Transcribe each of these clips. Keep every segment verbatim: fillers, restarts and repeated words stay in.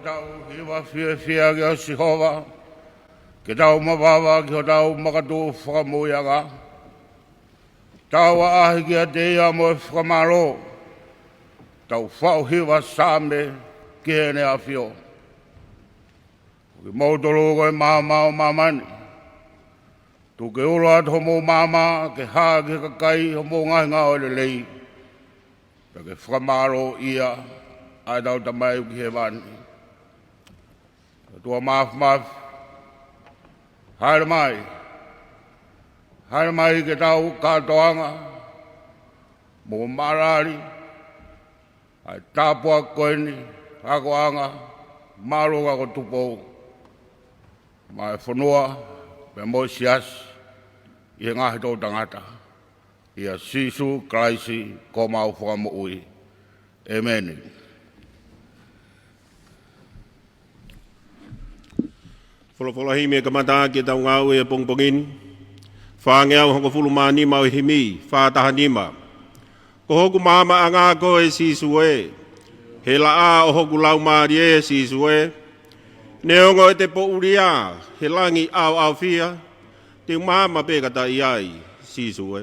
Tau hiva fiefia kia Sihova, ke tau mavava ki hotau makatuʻu fakamoʻuiʻanga. Tau ʻaʻahi kiate ia mo e fakamālō, tau faʻu hiva saame ki heʻene ʻafio. Ko kimoutolu ko e maama ʻo māmani, tuku ke ulo atu homou maama, ke hā ki he kakai hoʻomou ngaahi ngāue lelei, pea ke fakamālōʻia ʻa ʻetau Tamai ʻoku ʻi hēvani. ʻOtua Māfimafi, haere mai, haere mai ki heʻetau kātoanga, mo mālali ʻa e tāpuaki ko eni, akoʻanga māʻolunga ko Tupou, maʻa e fonua, pea mo e siasi ʻi he ngaahi toʻutangata. ʻIa Sīsū Kalaisi ko homau Fakamoʻui. ʻĒmeni. Folofola himi ʻe kamata ʻaki ʻetau ngāue ʻi he pongipongi ni. Fāngeau hongofulu mā nima ʻo e himi, fā taha nima. Ko hoku maamaʻanga koe Sīsū ē, he laʻā ʻo hoku laumālie Sīsū ē. Neongo ʻete poʻuli ā he langi ʻaoʻaofia, te u maama pē kata ʻi ai Sīsū ē.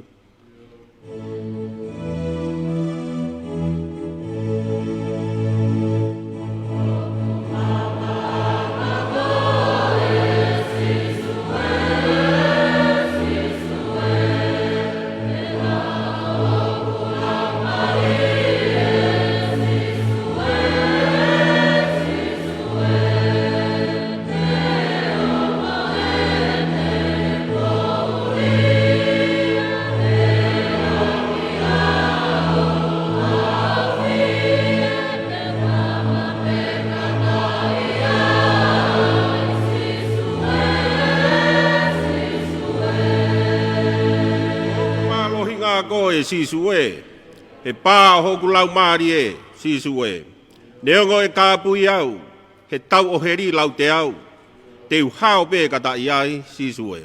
Mālohinga koe Sīsū ē, he pā ʻo hoku laumālie Sīsū ē. Neongo ʻe kāpui au he tau ʻo heli lauteau, te u hao pē kata ʻi ai Sīsū ē.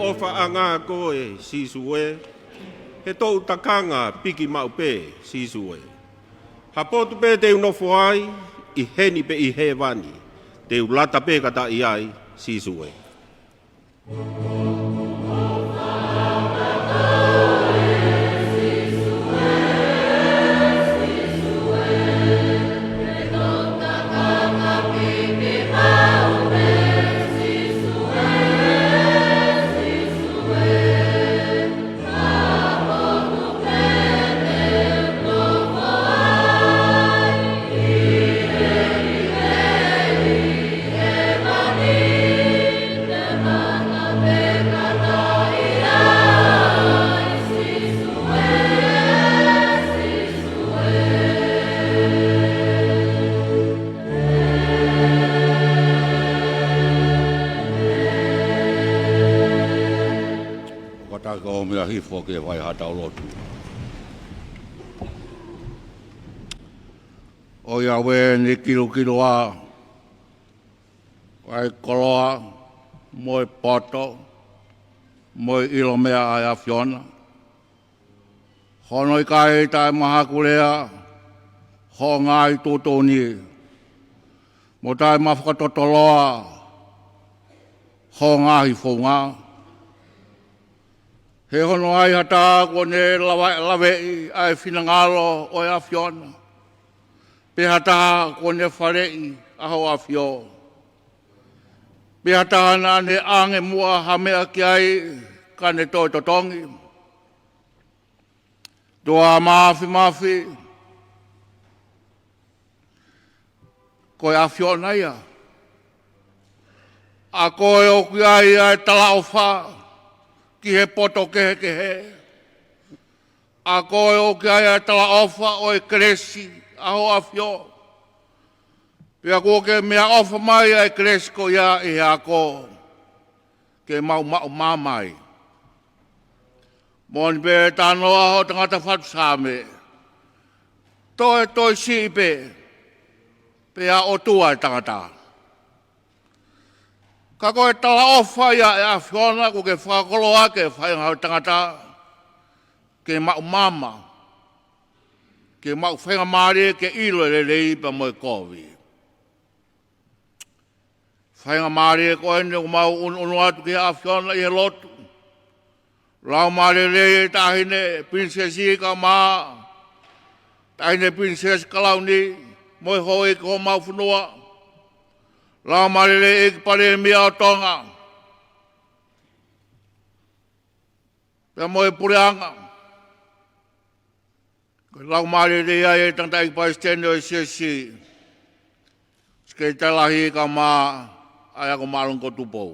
ʻOfaʻanga koe Sīsū ē, he toʻu takanga piki maʻu pē Sīsū ē. Ha potu pē te u nofo ai, ʻi heni pe ʻi hēvani, te u lata pē kata ʻi ai Sīsū ē. Kātaki ʻo meʻa hifo ke fai haʻatau lotu. ʻOiauē ni kilukilu ā, ʻa e koloa, mo e poto, mo e ʻilo meʻa ʻa e ʻAfiona. Hono ʻikai taʻemahakulea hoʻo ngaahi tuʻutuʻuni, mo taʻemafakatotoloa hoʻo ngaahi founga. He hono ʻai ha taha kuo ne lava-, laveʻi ʻa e finangalo ʻo e ʻAfiona, pe ha taha kuo ne faleʻi ʻa hoʻo ʻAfio, pe ha taha naʻa ne ʻange muʻa ha meʻa ki ai ka ne toe totongi. ʻOtua Māfimafi, ko e ʻAfiona ia. ʻA koe ʻoku ʻi ai ʻa e talaʻofa, ki he poto kehekehe. ʻA koe ʻoku ʻi ai ʻa e talaʻofa ʻo e kelesi ʻa Hoʻo ʻAfio. Pea kuo ke meʻaʻofa mai ʻa e kelesi ko ia ʻi he ako ke mau maʻu maama ai. Moʻoni pē talanoa hoʻo tangata fatu Saame. Toe, toe siʻi pē, pea ʻOtua e tangata. Ka ko e talaʻofa ia ʻa e ʻAfiona kuo ke fakakoloa ʻaki e faʻahinga ʻo e tangata ke maʻu maama, ke maʻu faingamālie ke ʻilo e lelei pea mo e kovi. Faingamālie ko eni ʻoku mau ʻunuʻunu atu ki he ʻAfiona ʻi he lotu. Laumālie lelei e Taʻahine Pilinisesi Kaumā, Taʻahine Pilinisesi Kalauni, mo e houʻeiki homau fonua. Laumālie lelei ʻEiki Palēmia ʻo Tonga, pea mo e puleʻanga. Ko e laumālie lelei ʻa e tangataʻeiki palesiteni ʻo e siasi, Sekelitali Lahi Kaumā, ʻa e Ako Māʻolunga ko Tupou.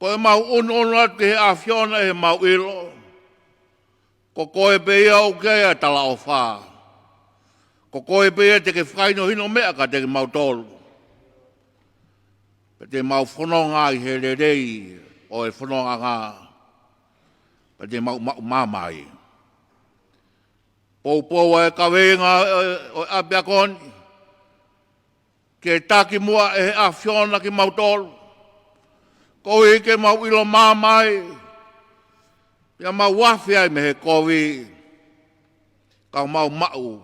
Ko ʻemau ʻunuʻunu atu ki he ʻAfiona ʻi heʻemau ʻilo, ko koe pē ia ʻoku ʻi ai ʻa e talaʻofa. Ko koe pē ia te ke fakahinohino meʻa kiate kimautolu, pea te mau fononga ʻi he lelei ʻo e fonongaʻanga, pea te mau maʻu maama ai. Poupou ʻa e kaveinga ʻo e, ʻo e ʻapiako ni ke taki muʻa ʻe he ʻAfiona kimautolu, koeʻuhi ke mau ʻilo maama ai, pea mau afe ai mei he kovi, ka mau maʻu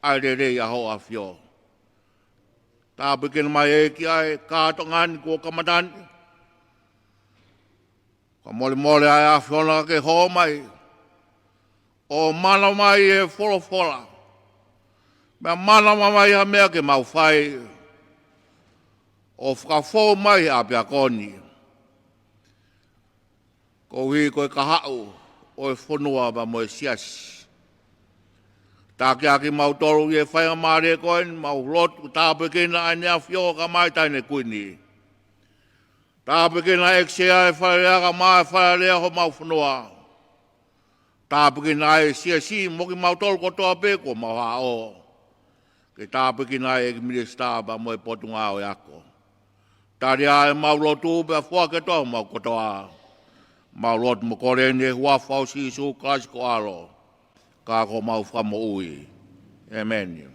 ʻa e lelei ʻa Hoʻo ʻAfio. Tāpuekina mai ʻEiki ʻa e kātoanga ni kuo kamata ni. Fakamolemole ʻa e ʻAfiona ke hō mai ʻo mana mai e folofola, pea mana mai ha meʻa ke mau fai ʻo fakafou mai he ʻapiako ni, koeʻuhi ko e kahaʻu ʻo e fonua pea mo e siasi. Taki ʻa kimautolu ʻi he faingamālie ko eni, mau lotu tāpuekina ʻa ʻEne ʻAfio kae ʻumaʻā e Taʻahine Kuini. Tāpuekina ʻEiki Sea e Fale Alea kae ʻumaʻā e Fale Alea homau fonua. Tāpuekina e siasi mo kimautolu kotoa pē kuo mau haʻo. Ke tāpuekina ʻEiki Minisitā pea mo e Potungāue Ako. Tali ʻa ʻemau lotu pea foaki atu homau kotoa. Mau lotu mo kole ni ʻi he huafa ʻo Sīsū Kalaisi ko ho ʻAlo, ka ko homau Fakamoʻui. ʻĒmeni.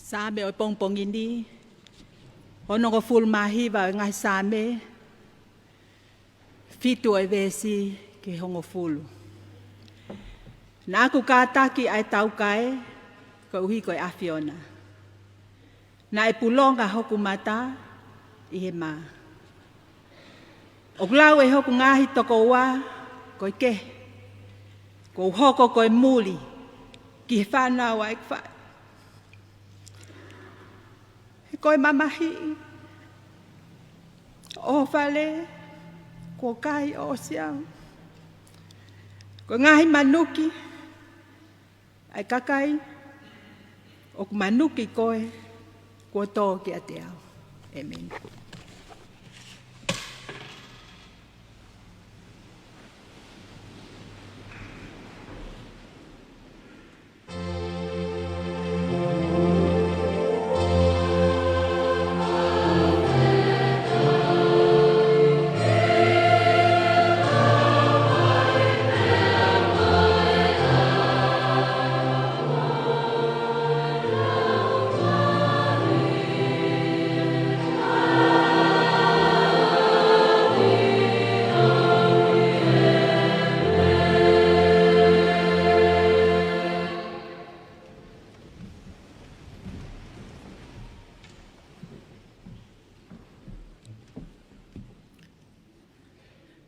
Saame ʻo e pongipongi ni, onongofulu mā hiva ʻo e ngaahi Saame, fitu ʻo e veesi ki he hongofulu. Naʻa ku kātaki ʻa e taukae, koeʻuhi ko e ʻAfiona. Naʻe pulonga hoku mata ʻi he mā. ʻOku lau ʻe hoku ngaahi tokoua, ko e kehe, kuo u hoko ko e muli ki he fānau ʻa ʻeku faʻē. He ko e mamahiʻi ʻo ho fale, kuo kai ʻo ʻosi au. Ko e ngaahi manuki ʻa e kakai ʻoku manuki koe, kuo tō kiate au. ʻĒmeni.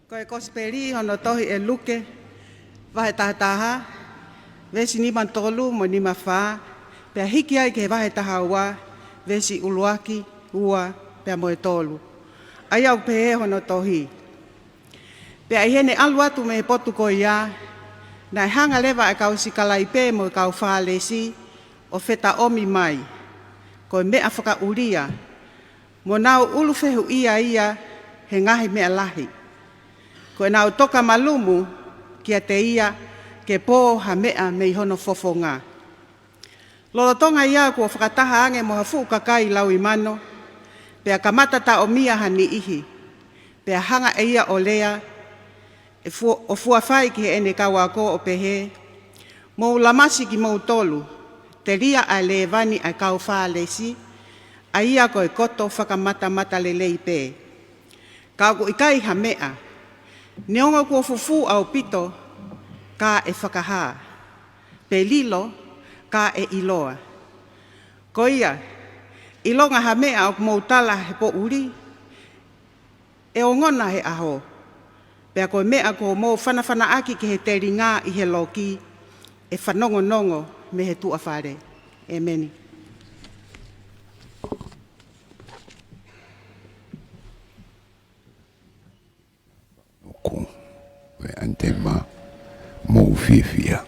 Ko e Kosipeli hono tohi ʻe Luke, vahe taha taha, veesi nima tolu mo e nima fā, pea hiki ai ki he vahe taha ua, veesi ʻuluaki, ua, pea mo e tolu. ʻA ia ʻoku pehē hono tohi. Pea ʻi heʻene ʻalu atu mei he potu ko ia, naʻe hanga leva ʻa e kau sikalaipe mo e kau Fālesi ʻo fetaʻomi mai, ko e meʻa fakaʻulia, mo nau ʻulu fehuʻia ia he ngaahi meʻa lahi. Ko ʻenau toka malumu kiate ia ke pō ha meʻa mei hono fofonga. Lolotonga ia kuo fakataha ange mo ha fuʻu kakai laui mano, pea kamata taʻomia ha niʻihi, pea hanga ʻe ia ʻo lea, ʻe fu-, ʻo fuafai ki heʻene kau ako ʻo pehē, Mou lamasi kimoutolu, telia ʻa e lēvani ʻa e kau Fālesi, ʻa ia ko e koto fakamatamatalelei pē. Ka ʻoku ʻikai ha meʻa, neongo kuo fufū ʻaupito, ka ʻe fakahā, pe lilo, ka ʻe ʻiloa. Ko ia, ʻilonga ha meʻa ʻoku mou tala he poʻuli, ʻe ongona he ʻaho. Pea ko e meʻa kuo mou fanafanaʻaki ki he telinga ʻi he loki, ʻe fanongonongo mei he tuʻa fale. ʻĒmeni. ʻOku, ʻe ʻAntema, mou fiefia.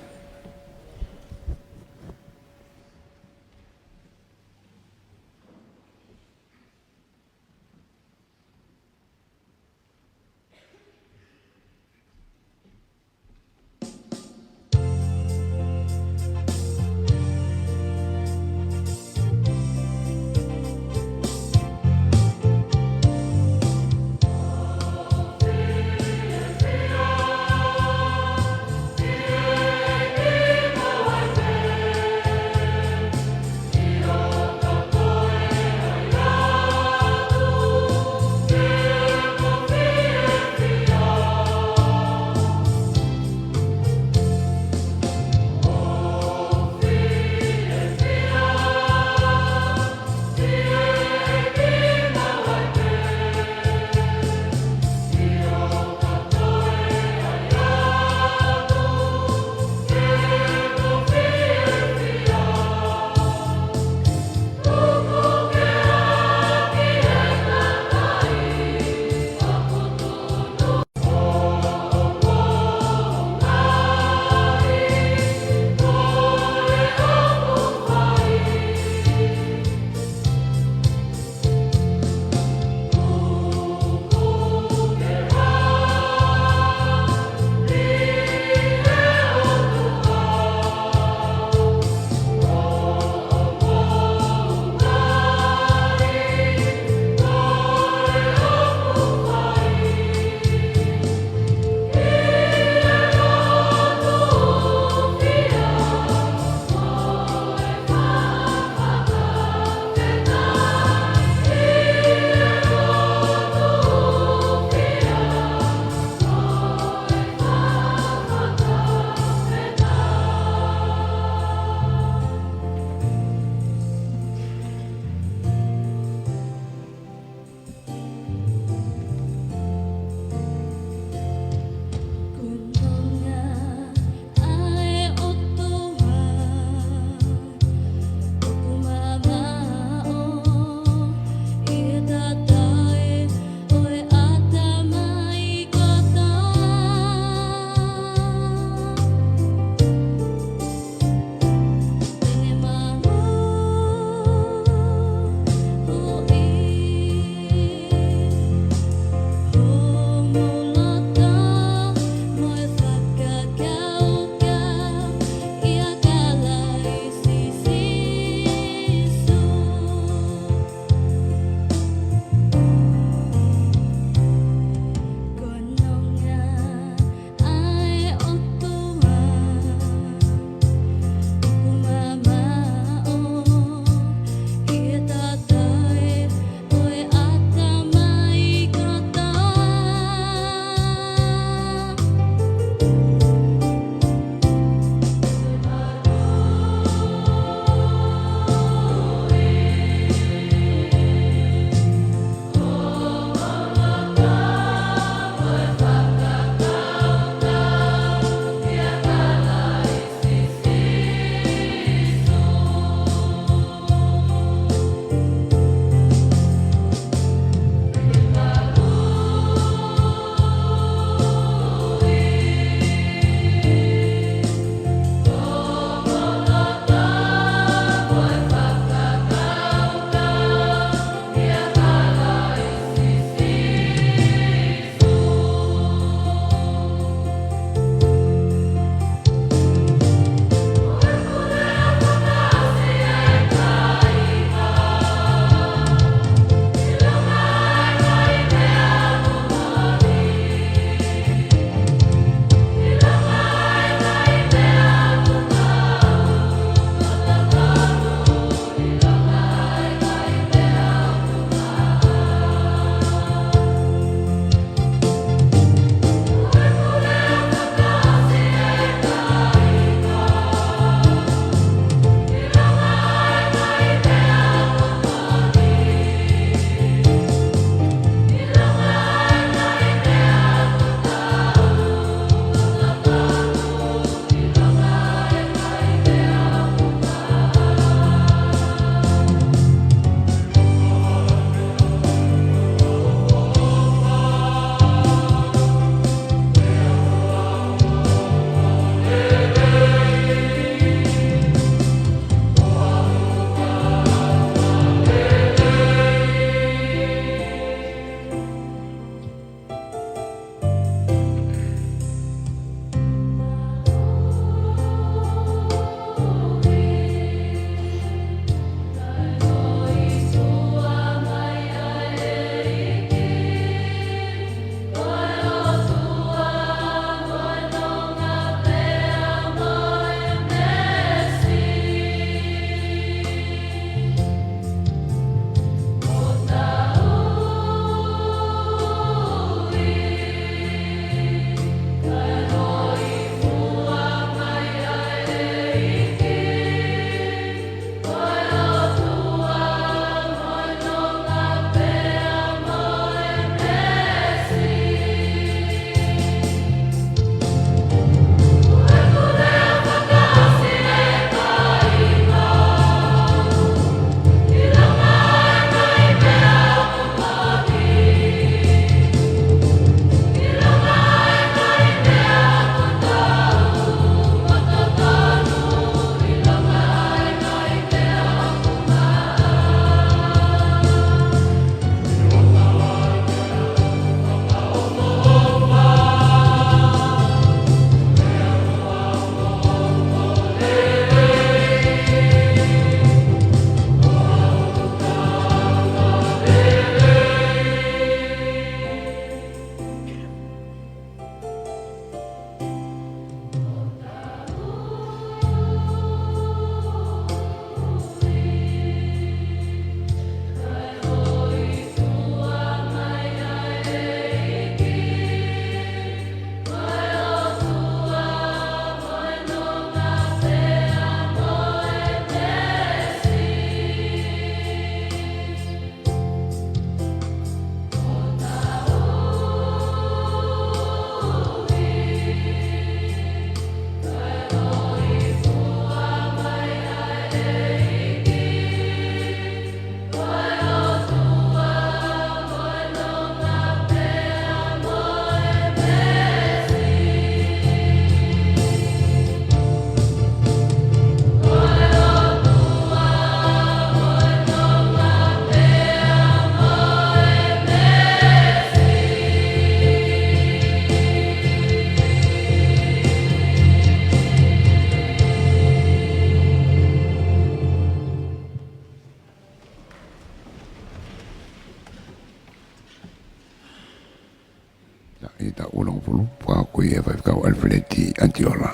ʻI he taʻu ʻe hongofulu, fakakuia ʻe he faifekau ʻAlifeleti ʻAtiola,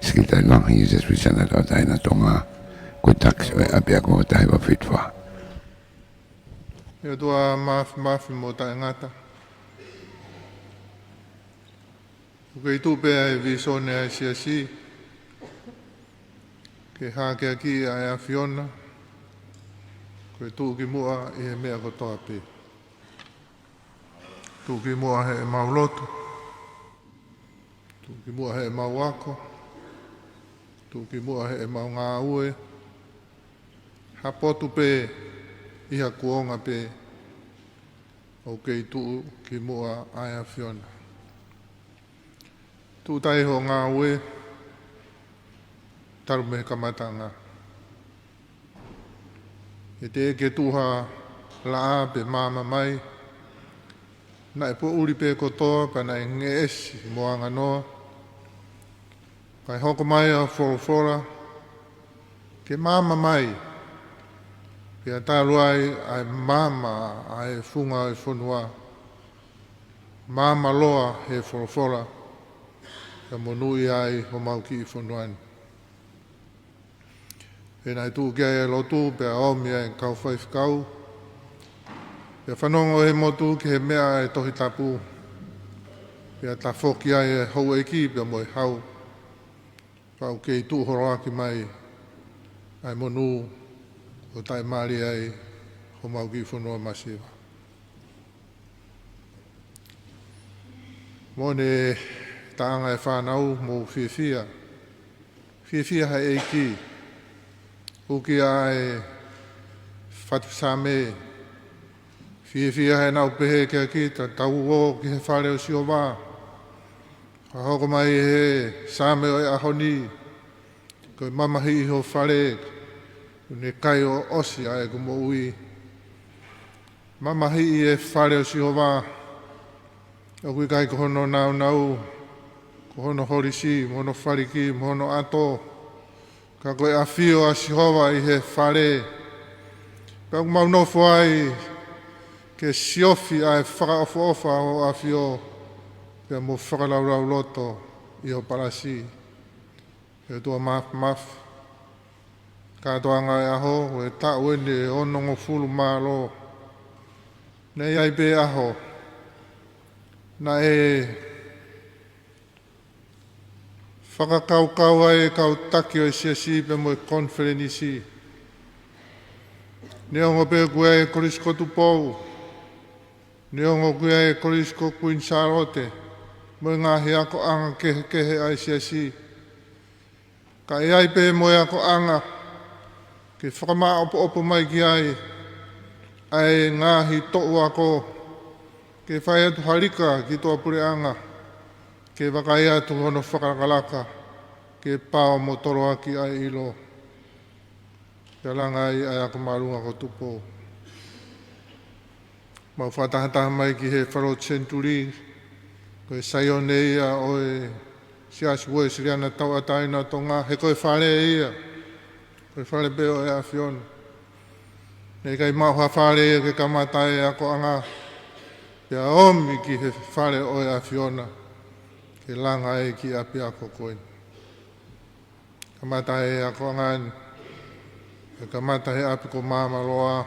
Sekelitali Lahi ʻo e Siasi Uēsiliana Tauʻatāina ʻo Tonga, ko e taki ʻo e ʻapiako taha hiva fitu fā. ʻE ʻOtua Māfimafi mo Taʻengata, ʻoku kei tuʻu pē ʻa e vīsone ʻa e Siasi ke hākeakiʻi ʻa e ʻAfiona, ko e tuʻukimuʻa ʻi he meʻa kotoa pē. Tuʻukimuʻa heʻemau lotu, tuʻukimuʻa heʻemau ako, tuʻukimuʻa heʻemau ngāue, ha potu pē, ʻi ha kuonga pē, ʻoku kei tuʻukimuʻa ʻa e ʻAfiona. Tuʻu tahi hoʻo ngāue talu mei he kamataʻanga. ʻE teʻeki ke tuʻu ha laʻā pe maama mai, naʻe poʻuli pē kotoa pea naʻe ngeʻesi mo anganoa. Kae hoko mai ʻa e folofola ke maama mai, pea talu ai ʻa e maama ʻa e funga ʻo e fonua, maama loa he folofola, pea monūʻia ai homau kiʻi fonua ni. Pea naʻe tuʻu ki ai e lotu, pea ʻomi ai e kau faifekau, pea fanongo ʻe he motu ki he meʻa ʻa e Tohi Tapu, pea tafoki ai e houʻeiki pea mo e hau, pea ʻoku kei tuʻu holoaki mai ʻa e monū ʻo taʻimālie ai homau kiʻi fonua masiva. Moʻoni e taʻanga ʻa e fānau, mou fiefia. Fiefia he ʻEiki. ʻUki ʻa e fatu Saame. Fiefia he naʻa ku pehē kiate kita, tau ō ki he fale ʻo Sihova. Ka hoko mai he Saame ʻo e ʻaho ni, ko e mamahiʻi ho fale, ʻoku ne kai ʻo ʻosi ʻa ʻeku moʻui. Mamahiʻi e fale ʻo Sihova, ʻoku ʻikai ko hono nāunau, ko hono holisi, mo hono faliki, mo hono ʻato. Ka ko e ʻafio ʻa Sihova ʻi he fale. Pea ʻoku mau nofo ai ke siofi ʻa e fakaʻofoʻofa ʻo e ʻafio, pea mo fakalaulauloto loto ʻi ho palasi. ʻE ʻOtua Māfimafi, kātoanga e ʻaho, ʻo e taʻu eni ʻe onongofulu mā ua. Naʻe ʻi ai pē ʻaho naʻe fakakaukau ai e kau taki ʻo e Siasi pea mo e konifelenisi. Neongo pē ʻoku ʻi ai e Kolisi ko Tupou, neongo ʻoku ʻi ai e Kolisi ko Kuini Sālote, mo e ngaahi akoʻanga kehekehe ʻa e Siasi, ka ʻe ʻi ai pē mo e akoʻanga ke fakamaʻopoʻopo mai ki ai ʻa e ngaahi toʻu ako, ke fai atu ha lika ki tuʻapuleʻanga, ke vakai atu hono fakalakalaka, ke pao mo toloaki ʻa e ʻilo, pea langa ai ʻa e ako māʻolunga ko Tupou. Mau fakatahataha mai ki he fale ʻo e senituli, ko e Saione ia ʻo e Siasi Uēsiliana Tauʻatāina ʻo Tonga, he ko e fale ia, ko e fale pē ʻo e ʻAfiona. Naʻe ʻikai maʻu ha fale ia ke kamata e akoʻanga, pea ʻomi ki he fale ʻo e ʻAfiona, ke langa ai e kiʻi ʻapiako ko eni. Kamata e akoʻanga ni, ʻe kamata he ʻapi ko Maamaloa,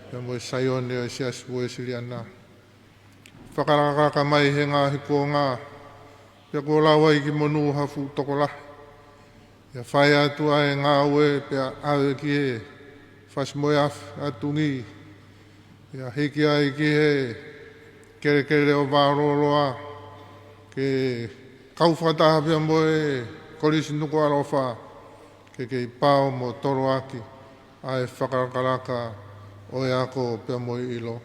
pea mo e Saione ʻo e Siasi Uēsiliana. Fakalakalaka mai he ngaahi kuonga, pea kuo lau ai ki Monū ha fuʻu tokolahi. ʻIo, fai atu ʻa e ngāue pea ʻave ki he Fasi mo e Afi ʻa Tungi. ʻIo, hiki ai ki he kelekele ʻo Vaololoa, ke kau fakataha pea mo e Kolisi Nukuʻalofa, ke kei pau mo toloaki ʻa e fakalakalaka ʻo e ako pea mo e ʻilo.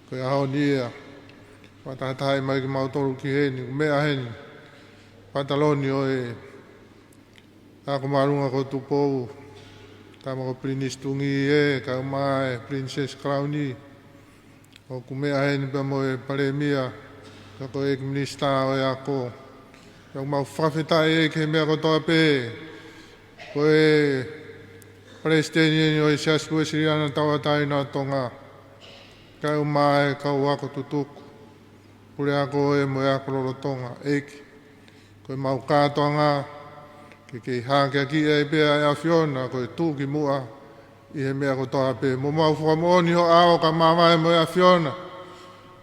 Ko e ʻaho ni ia, fakatahatahaʻi mai kimautolu ki heni, ʻoku meʻa heni, pataloni ʻo e Ako Māʻolunga ko Tupou, tama ko Pilinisi Tungī ē, kae ʻumaʻā e Pilinisesi Kalauni, ʻoku meʻa heni pea mo e Palēmia, ka ko e ʻEiki Minisitā ʻo e Ako. Pea ʻoku mau fakafetaʻi ʻEiki he meʻa kotoa pē, ko e Palesiteni eni ʻo e Siasi Uēsiliana Tauʻatāina ʻo Tonga, kae ʻumaʻā e kau ako tutuku, puleako ē mo e ako lolotonga, ʻEiki. Ko e mau kātoanga, ke kei hākeakiʻi ai pē ʻa e ʻAfiona, ko e tuʻukimuʻa ʻi he meʻa kotoa pē. Mo mau fakamoʻoni ho ʻao ka māvae mo e ʻAfiona,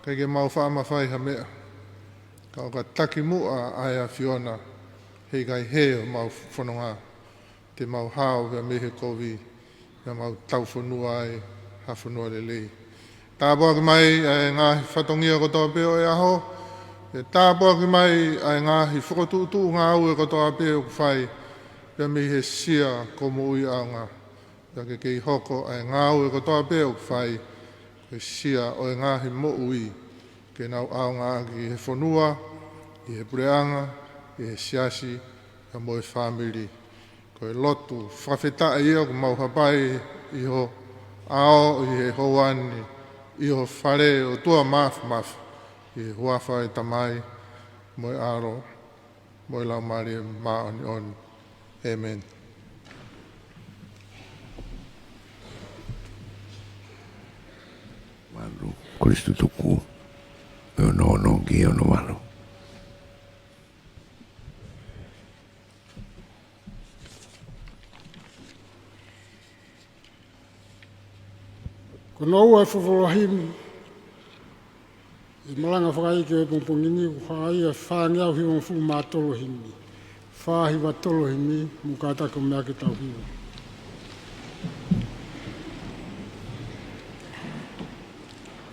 ʻikai ke mau faʻa mafai ha meʻa. Ka ʻo ka takimuʻa ʻa e ʻAfiona, heʻikai hē homau fononga. Te mau hao pea mei he kovi, pea mau taufonua ai ha fonua lelei. Tāpuaki mai ʻa e ngaahi fatongia kotoa pē ʻo e ʻaho, pea tāpuaki mai ʻa e ngaahi fokotuʻutuʻu ngāue kotoa pē ʻoku fai, pea mei he sia ko Moʻui ʻAonga. Pea ke kei hoko ʻa e ngāue kotoa pē ʻoku fai, ko e sia ʻo e ngaahi moʻui, ke nau ʻaongaʻaki ʻi he fonua, ʻi he puleʻanga, ʻi he siasi, pea mo e fāmili. Ko e lotu fakafetaʻi ia ʻoku mau hapai ʻi ho ʻao ʻi he houa ni, ʻi ho fale ʻOtua Māfimafi, ʻi he huafa ʻo e Tamai, mo e ʻAlo, mo e Laumālie Māʻoniʻoni. ʻĒmeni. Mālō, Kolisi Tutuku, ʻe ono ono ki he ono valu. Ko hono ua e folofola himi ʻe malanga fakaʻeiki ʻo e pongipongi ni, ʻoku hā ia ʻe fāngeau hivangofulu mā tolu himi. Fā hiva tolu himi, mou kātaki ʻo meʻa ke tau hiva.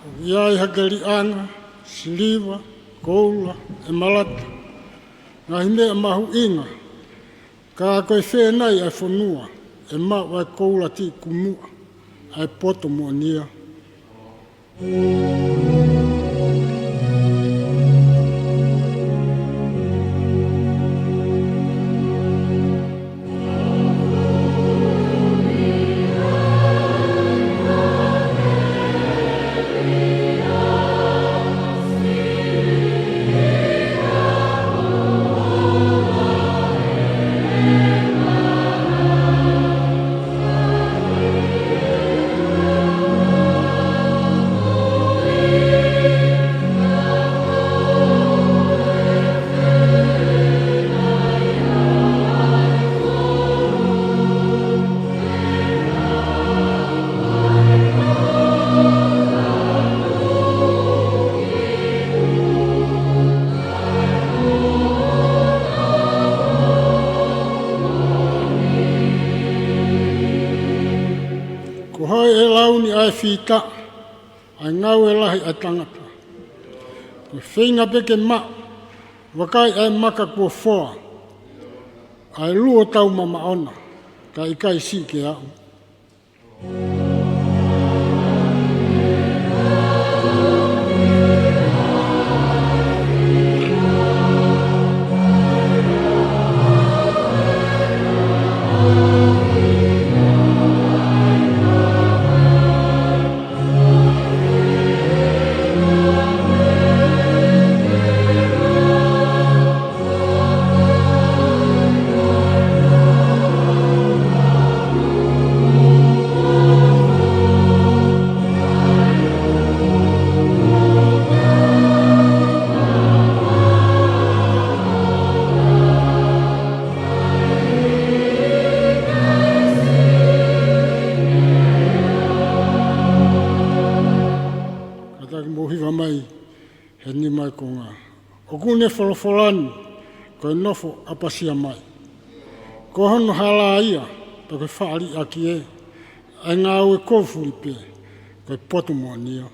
ʻOku ʻi ai ha keliʻanga, siliva, koula, ʻemalata, ngaahi meʻa mahuʻinga, ka ko e fē nai ʻa e fonua ʻe maʻu ʻa e koula tikikumuʻa ʻa e poto moʻoni ia? Ko hai ʻe launi ʻa e fita, ʻa e ngāue lahi ʻa e tangata? Ko e feinga pē ke maʻu, vakai ʻa e maka kuo foa, ʻa e luo tau mamaʻo na, ka ʻikai siʻi ke aʻu. Kātaki mou hiva mai he nima ʻo e konga. ʻOku ne folofola ni, ko e nofo ʻapasia mai. Ko hono hala ia, pea ko e faʻa liʻaki ē, ʻa e ngāue kovi fuli pē, ko e poto moʻoni ia.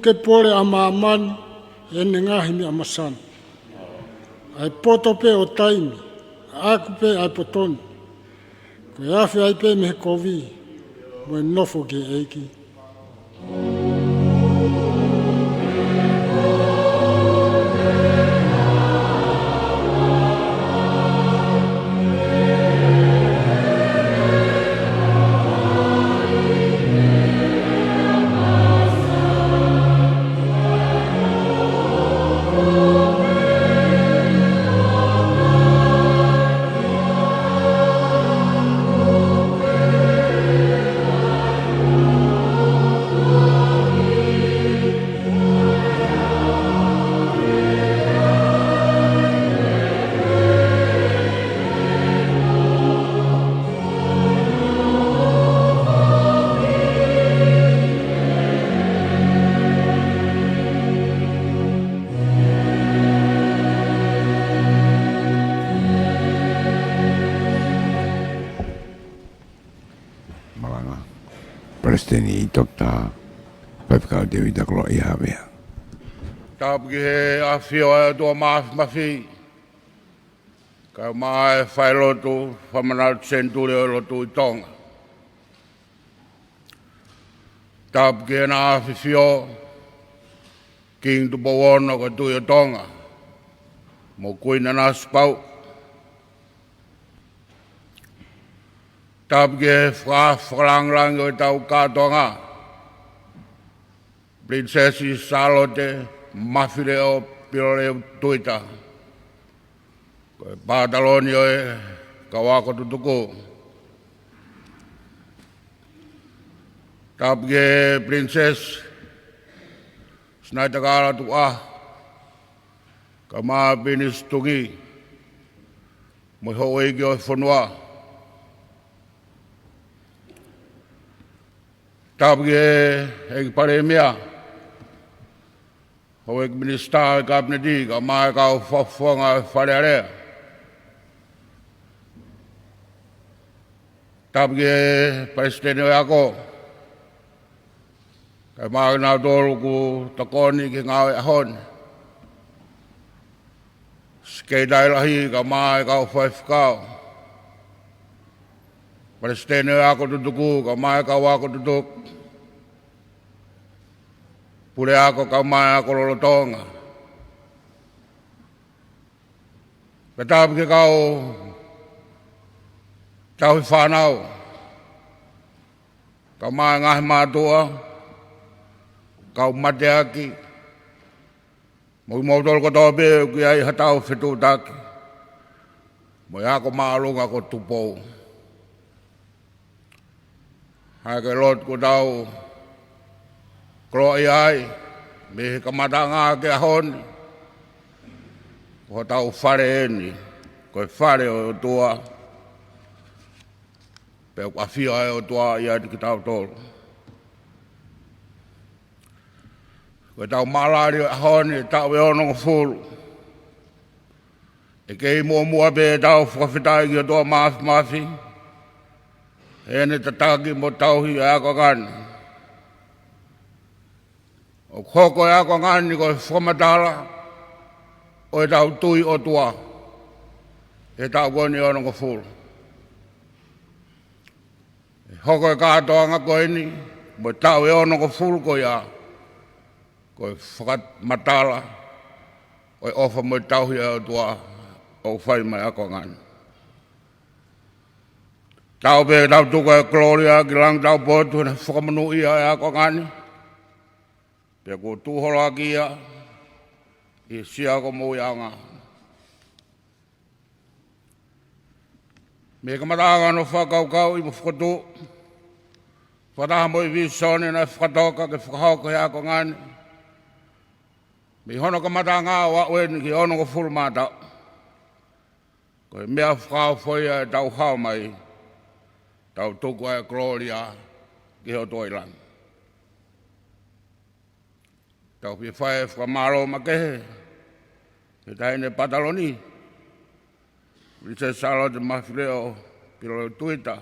ʻE pole ʻa māmani ʻi heʻene ngaahi meʻa masani. ʻA e poto pē ʻo taimi, ʻa ʻaku pē ʻa e poto ni. Ko e afe ai pē mei he kovi, mo e nofo ki he ʻEiki. Malanga. Palesiteni Toketā Faifekau Tēvita Koloaʻia Havea. Tapu ki he ʻAfio ʻa e ʻOtua Māfimafi, kae ʻumaʻā e failotu fakamanatu senituli ʻo e lotu ʻi Tonga. Tapu ki heʻena ʻAfifio, Kingi Tupou Ono ko e Tuʻi ʻo Tonga, mo Kuini Nanasipauʻu. Tapu ki he faka-, fakalāngilangi ʻo ʻetau kātoanga, Pilinisesi Sālote Mafileʻo Piloletuita, ko e pātaloni ʻo e kau ako tutuku. Tapu ki he Pilinisesi Sinaitakala Tukuʻaho, kae ʻumaʻā Pilinisi Tuʻi, mo e houʻeiki ʻo e fonua. Tapu ki he ʻEiki Palēmia, houʻeiki Minisitā ʻo e Kapineti, kae ʻumaʻā e kau fakafofonga ʻo e Fale Alea. Tapu ki he Palesiteni ʻo e Ako, kae ʻumaʻā kinautolu ʻoku tokoni ki he ngāue ʻaho ni. Sekelitali Lahi kae ʻumaʻā e kau faifekau. Palesiteni ʻo e Ako Tutuku kae ʻumaʻā e kau ako tutuku. Puleako kae ʻumaʻā e ako lolotonga. Pea tapu ki he kau tauhi fānau, kae ʻumaʻā e ngaahi mātuʻa, kau mateaki, mo kimoutolu kotoa pē ʻoku ʻi ai haʻatau fetuʻutaki mo e ako māʻolunga ko Tupou. Hangē ko e lotu kuo tau koloaʻia ai mei he kamataʻanga ki he ʻaho ni, ko hotau fale eni, ko e fale ʻo e ʻOtua, pea ʻoku ʻafio ai e ʻOtua ʻiate kitautolu. Ko ʻetau mālali ʻo e ʻaho ni, taʻu ʻe onongofulu. ʻE kei muʻomuʻa pē ʻetau fakafetaʻi ki he ʻOtua Māfimafi, heʻene tataki mo tauhi ʻa e akoʻanga ni. ʻOku hoko e akoʻanga ni ko e fakamatala ʻo ʻetau tui ʻOtua he taʻu ko eni ʻe onongofulu. ʻE hoko e kātoanga ko eni mo e taʻu ʻe onongofulu ko ia, ko e fakamatala ʻo e ʻofa mo e tauhi ʻa e ʻOtua ʻoku fai maʻa e akoʻanga ni. Taau pē ke tau tuku e kolōlia ki langi taupotu he fakamonūʻia e akoʻanga ni, pea kuo tuʻu holo ʻaki ia ʻi he sia ko Mouiaʻanga. Mei he kamataʻanga hono fakakaukauʻi mo fokotuʻu, fakataha mo e vīsone naʻe fakatoka ke fakahoko he akoʻanga ni, mei hono kamataʻanga ʻo aʻu eni ki he onongofulu mā taʻu. Ko e meʻa fakaofo ia ʻetau hao mai, tau tuku ʻa e kolōlia ki he ʻOtua ʻi langi. Tau pē fai e fakamālō makehe ki he Taʻahine Pātaloni, Pilinisesi Sālote Mafileʻo Piloletuita,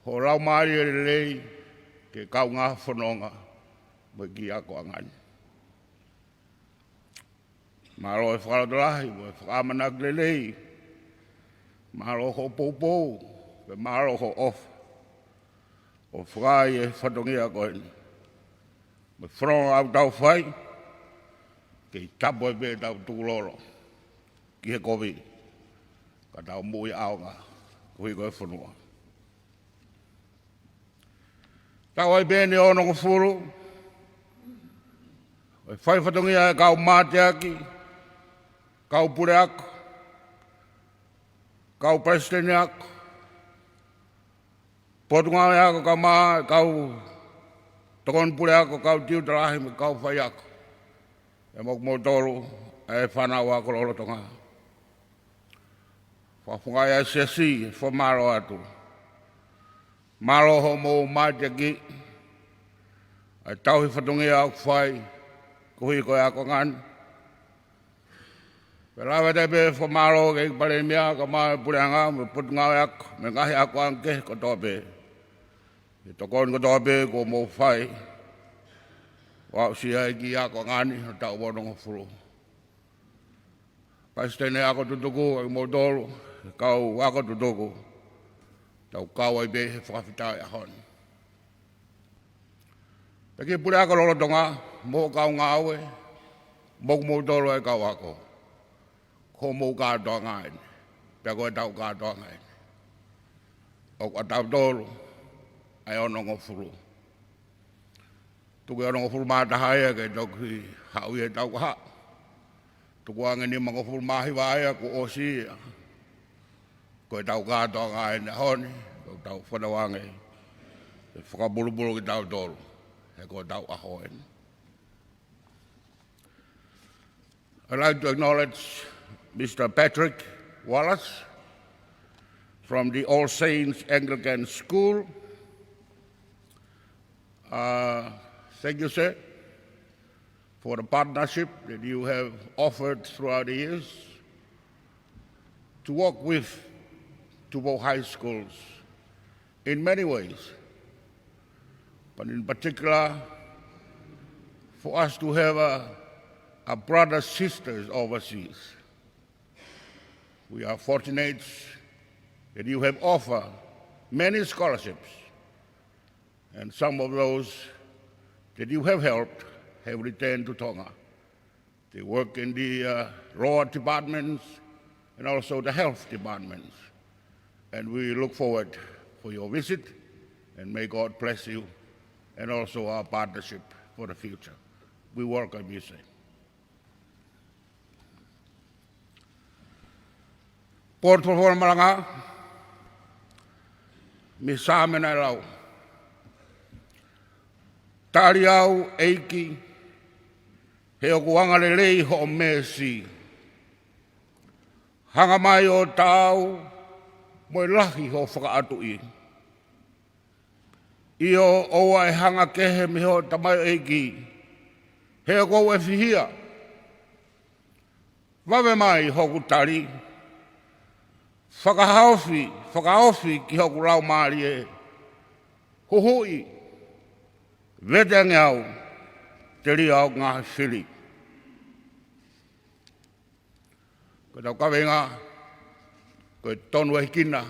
hoʻo laumālie lelei ki he kaungā fononga mo e kiʻi akoʻanga ni. Mālō e fakalotolahi mo e fakaʻamanaki lelei. Mālō hoʻo poupou, pea mālō hoʻo ʻofa ʻo fai e fatongia ko eni. Mo e fononga ʻoku tau fai, kei tapu ai pē ʻetau tukulolo ki he kovi, ka tau moʻui ʻaonga koeʻuhi ko e fonua. Taʻu ai pē eni ʻe onongofulu ʻo e fai fatongia ʻa e kau mateaki, kau puleako, kau palesiteni ako, potungāue ako, kae ʻumaʻā e kau tokoni puleako, kau tiuta lahi mo e kau faiako, pea mo kimoutolu ʻa e fānau ako lolotonga. Fakafofongaʻi ʻa e siasi, fakamālō atu. Mālō hoʻomou mateaki ʻa e tauhi fatongia ʻoku fai koeʻuhi ko e akoʻanga ni. Pea lava atu ai pē fakamālō ki he ʻEiki Palēmia, kae ʻumaʻā e puleʻanga mo e potungāue ako mo e ngaahi akoʻanga kehe kotoa pē, he tokoni kotoa pē kuo mou fai ʻo aʻusia e kiʻi akoʻanga ni ʻo e taʻu onongofulu. Palesiteni ako tutuku, ʻa kimoutolu e kau ako tutuku, tau kau ai pē he fakafetaʻi ʻaho ni. Pea ki he puleako lolotonga, mo e kau ngāue, mo kimoutolu e kau ako, ko hoʻomou kātoanga eni, pea ko ʻetau kātoanga eni. ʻOku ʻatautolu ʻa e onongofulu. Tuku e onongofulu mā taha ia ke toki haʻu ʻi he taʻu kahaʻu. Tuku ange nimangofulu mā hiva ia kuo ʻosi ia. Ko ʻetau kātoanga eni he ʻaho ni, ko ʻetau fanauʻanga ʻe fakapulupulu kitautolu he ko ʻetau ʻaho eni. I'd like to acknowledge Mister Patrick Wallace from the All Saints Anglican School. Uh, thank you, sir, for the partnership that you have offered throughout the years to work with Tupou High Schools in many ways, but in particular, for us to have a, a brothers, sisters overseas. We are fortunate that you have offered many scholarships, and some of those that you have helped have returned to Tonga. They work in the, uh, law departments and also the health departments. And we look forward for your visit, and may God bless you and also our partnership for the future. We welcome you, sir. Board for Malanga, Miss Samena Lau. Tali au, ʻEiki, he ʻoku angalelei hoʻo meesi. Hanga mai ʻo taau mo e lahi hoʻo fakaʻatuʻi. ʻIo, ʻoua ʻe hanga kehe mei hoʻo tamaioʻeiki, he ʻoku ou ʻefihia. Vave mai hoku tali, fakahaofi, fakaofi ki hoku laumālie, huhuʻi, vete ange au, telia hoku ngaahi fili. Ko ʻetau kaveinga, ko e Tonuhikina,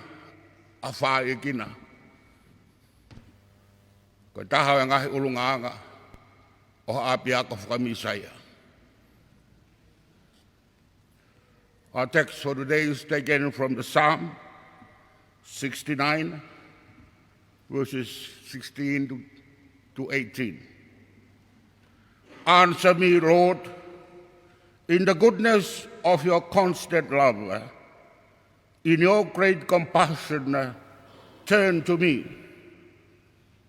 ʻAfaiʻikina. Ko e taha ʻo e ngaahi ʻulungaanga ʻo ha ʻapiako fakamisaia. Our text for today is taken from the Psalm sixty-nine, verses sixteen to, to eighteen. Answer me, Lord, in the goodness of your constant love. In your great compassion, turn to me.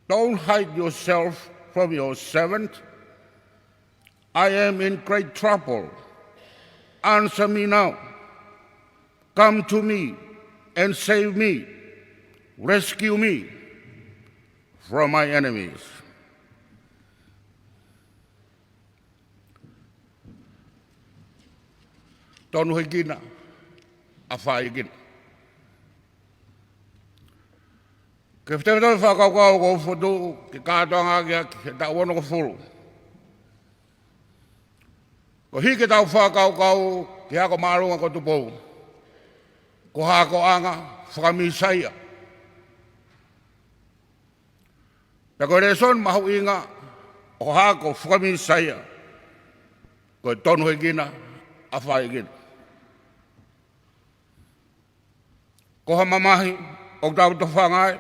Don't hide yourself from your servant. I am in great trouble. Answer me now. Come to me and save me. Rescue me from my enemies. Tonuhikina, ʻAfaiʻikina. Ke fetefeto e fakakaukau ʻoku ou fokotuʻu ke kātoanga ʻaki ʻa e taʻu onongofulu. Ko e hiki ʻetau fakakaukau ki he ako māʻolunga ko Tupou, ko ha akoʻanga faka-Mīsaia. Pea ko e lēsoni mahuʻinga ʻo ha ako faka-Mīsaia, ko e tonuhekina ʻa Faiekina. Ko ha mamahi ʻoku tau tofanga ai,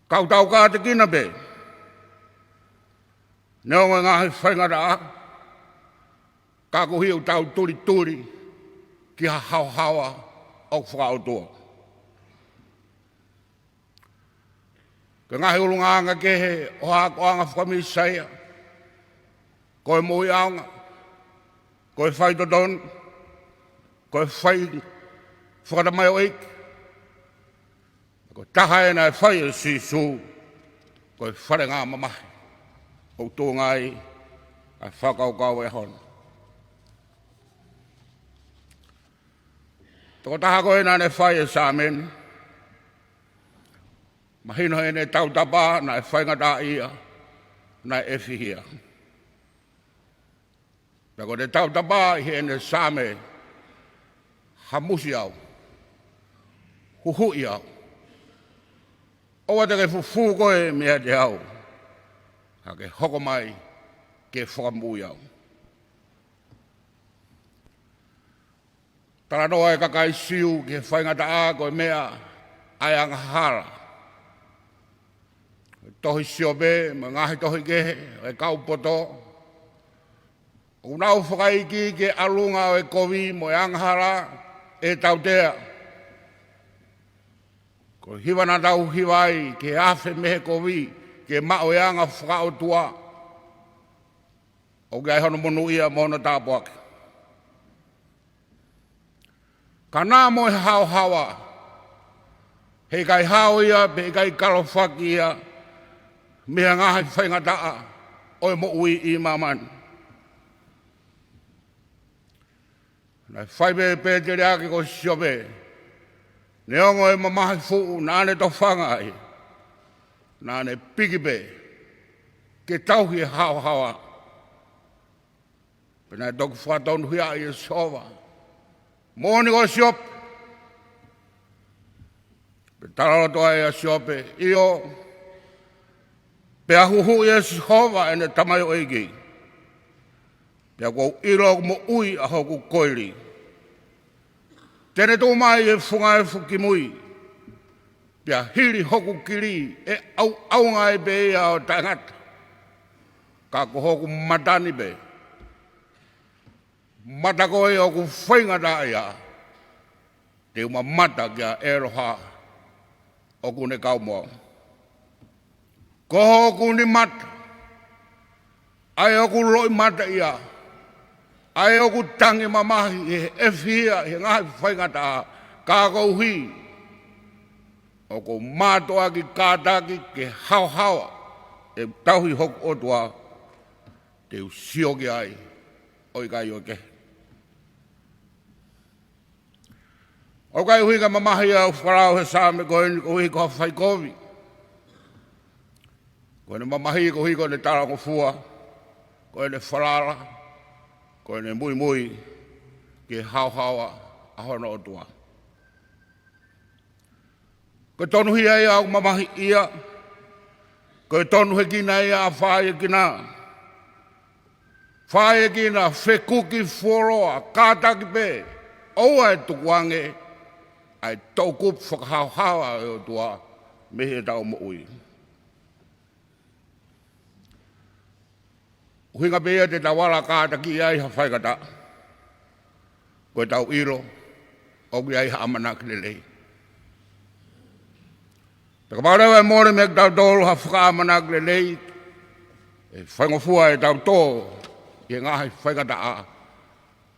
ka ʻoku tau kātekina pē, neongo e ngaahi faingataʻa, ka koeʻuhi ʻoku tau tulituli ki ha haohaoa ʻoku faka-ʻOtua. Ko e ngaahi ʻulungaanga kehe ʻo ha akoʻanga faka-Mīsaia, ko e moʻui ʻaonga, ko e faitotonu, ko e fai fakatamaioʻeiki, ko e taha ē naʻe fai ʻe Sīsū, ko e falengamamahi ʻoku tuʻunga ai ʻa e fakakaukau ʻo e ʻaho ni. Tokotaha ko ē naʻa ne fai e saame ni, mahino heʻene tautapa naʻe faingataʻaʻia, naʻe ʻefihia. Pea ko ʻene tautapa ʻi heʻene saame, hamusi au, huhuʻi au, ʻoua te ke fufū koe meiate au, ka ke hoko mai ke fakamoʻui au. Talanoa e kakai Siu ki he faingataʻa ko e meʻa ʻa e angahala. Tohi Siope mo e ngaahi tohi kehe ʻo e kau poto, ʻoku nau fakaikiiki e ʻalunga ʻo e kovi mo e angahala ʻe tautea. Ko e hiva naʻa tau hiva ai ke afe mei he kovi, ke maʻu e anga faka-ʻOtua, ʻoku ʻi ai hono monūʻia mo hono tāpuaki. Ka naʻa mo e haohaoa, heʻikai hao ia pe ʻikai kalofaki ia mei he ngaahi faingataʻa ʻo e moʻui ʻi māmani. Naʻe fai pē ʻe he pēteliake ko Siope, neongo e mamahi fuʻu naʻa ne tofanga ai, naʻa ne piki pē ke tauhi e haohaoa. Pea naʻe toki fakatonuhiaʻi ʻe Sihova, moʻoni ko Siope. Pea talaloto ai ʻa Siope, ʻio, pea huhuʻi ʻe Sihova ʻene tamaioʻeiki, pea kuo u ʻilo ʻoku moʻui ʻa hoku koeli. Te ne tuʻu mai he funga efu kimui, pea hili hoku kili ʻe ʻauʻaunga ai pē ia ʻo taʻengata. Ka ko hoku mata ni pē, mata ko ē ʻoku faingataʻaʻia, te u mamata kia ʻEloha ʻoku ne kau mo au. Ko hoku nimata, ʻa ē ʻoku loʻimataʻia, ʻa ē ʻoku tangi mamahi ʻi he ʻefihia ʻi he ngaahi faingataʻa, ka koeʻuhi ʻoku ou mātuʻaki kātaki ke haohaoa ʻe tauhi hoku ʻOtua, te u sio ki ai ʻo ʻikai ʻo kehe. ʻOku ʻikai ʻuhinga mamahi ʻa e fakalau he saame ko eni koeʻuhi ko ha faikovi. Ko ʻene mamahi koeʻuhi ko ʻene talangofua, ko ʻene falala, ko ʻene muimui ki he haohaoa ʻa hono ʻOtua. Ko e tonuhia ia ʻoku mamahiʻia, ko e tonuhekina ia ʻa Faiekina. Faiekina, fekuki fuoloa, kātaki pē, ʻoua ʻe tukuange ʻa e toʻukupu fakahaohaoa ʻo e ʻOtua mei heʻetau moʻui. ʻUhinga pē ia te tau ala kātaki ai ha faingataʻa, ko ʻetau ʻilo ʻoku ʻi ai ha ʻamanaki lelei. Pea kapau leva ʻe mole meiate kitautolu ha fakaʻamanaki lelei, ʻe faingofua ʻetau tō ʻi he ngaahi faingataʻa,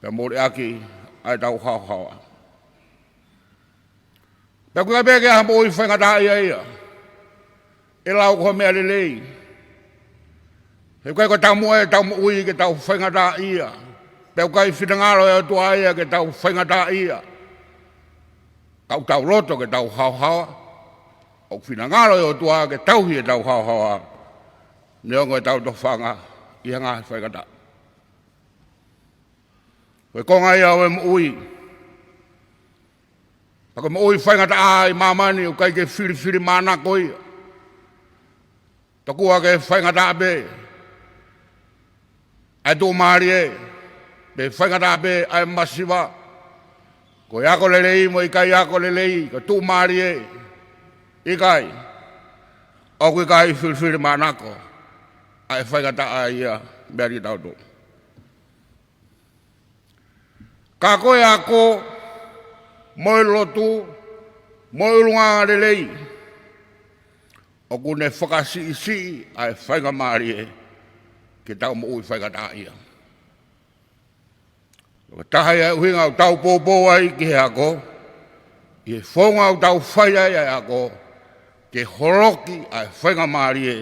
pea mole ʻaki ʻa ʻetau haohaoa. Pea ʻoku ʻikai pē ke ʻi ai ha moʻui faingataʻaʻia ia. ʻE lau ko ha meʻa lelei. He ʻoku ʻikai ko e taumuʻa ʻetau moʻui ke tau faingataʻaʻia. Pea ʻoku ʻikai finangalo ʻa e ʻOtua ia ke tau faingataʻaʻia. Ka ʻoku tau loto ke tau haohaoa. ʻOku finangalo ʻa e ʻOtua ke tauhi ʻetau haohaoa, neongo ʻetau tofanga ʻi he ngaahi faingataʻa. Ko e konga ia ʻo e moʻui. Pea ko e moʻui faingataʻa ʻi māmani ʻoku ʻikai ke filifilimānako ia. Tokua ke faingataʻa pē ʻa e tuʻumālie, pe faingataʻa pē ʻa e masiva. Ko e ako lelei mo e ʻikai ako lelei, ko e tuʻumālie, ʻikai. ʻOku ʻikai filifilimānako ʻa e faingataʻa ia meia kitautolu. Ka ko e ako, mo e lotu, mo e ʻulungaanga lelei, ʻoku ne fakasiʻisiʻi ʻa e faingamālie ke tau moʻui faingataʻaʻia. Ko e taha ia e ʻuhinga ʻoku tau poupou ai ki he ako, ʻi he founga ʻoku tau fai ai ʻa e ako, ke holoki ʻa e faingamālie